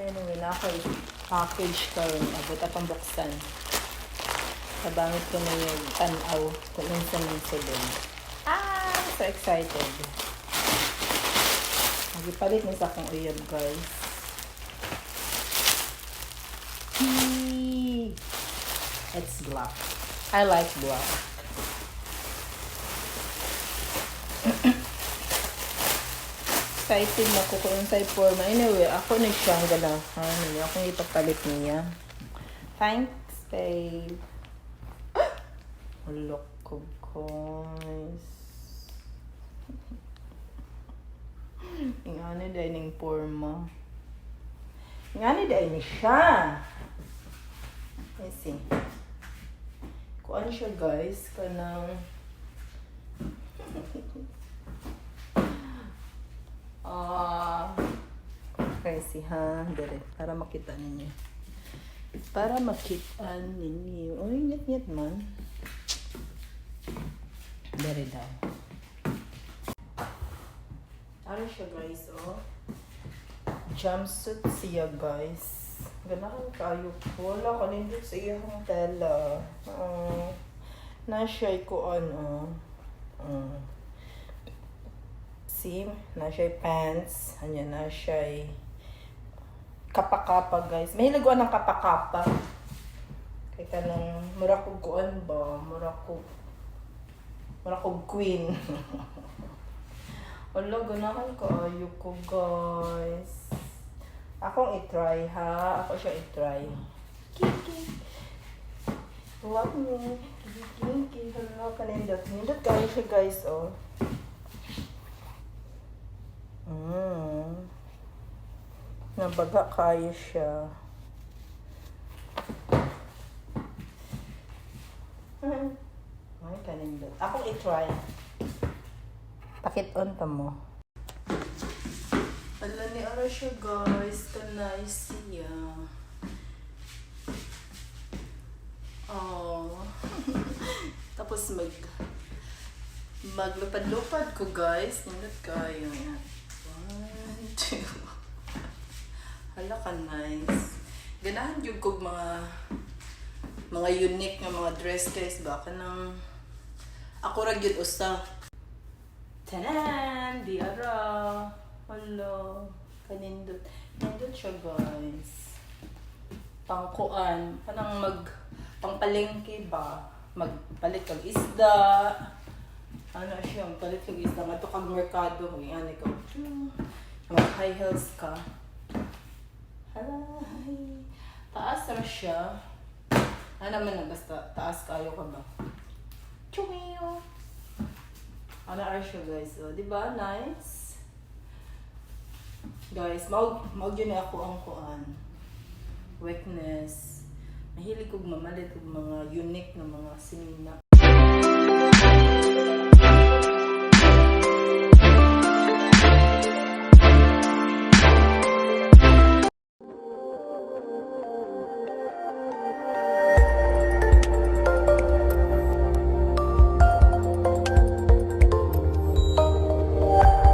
Anyway, na ako package karon, abot atong buksan. Tabangit ko na yung tanaw kung unsa man sulod. Ah, so excited. Magipalit ni sa akong uyab, guys. Yee! It's black. I like black. Excited na ko kung unsay forma. Anyway, ako na siyang ganahan. Hindi akong ipapalit niya. Thanks, babe. Look ko, guys. Ingani dahil ning forma. Ingani dahil ni siya. Let's see. Kuan siya, guys. Kanang ah, okay, see ha. Dere, para makita ninyo. Para makita ninyo. Uy, nyet-nyet man. Dere daw. Ano siya, guys, oh. Jumpsuit siya, guys. Ganahan kayo ko. Wala ka nindot sa iyang tela. Oh. Na siya ko ano. See, na siya pants. Anya na siya kapa-kapa, guys. Mahilig ko ng kapa-kapa. Kay kanang mura kog kuan ba, mura kog queen. Wala, ganahan kaayo ko, guys. Akong i-try, ha? Ako siya i-try. Kiki. Love me. Kiki, kiki. Hala, kanindot. Nindot kayo siya, guys, oh. Nabaga kayo siya. Ay, kanindot. Akong i-try. Pakit on pa mo. Ala ni ara siya, guys. Ka-nice siya. Oh. Tapos maglupad-lupad ko, guys. Nindot kayo. Yan. One, two. Hala ka nice. Ganahan yung kog mga unique nga mga dress, guys, ba kanang ako ra gyud usa. Tanan! Di ara. Hala. Kanindot. Nindot siya, guys. Pangkuan. Kanang pangpalengke ba? Magpalit kag isda. Ano siya? Magpalit kag isda. Ngadto kag merkado. Mag-ingani ka. Mag high heels ka. Hala. Taas ra siya. Ano naman na basta taas kayo ka ba? Chumiyo. Ano ara siya, guys? Oh, di ba? Nice. Guys, mao gyud ni ako ang kuan. Weakness. Mahilig kog mamalit og mga unique na mga sinina.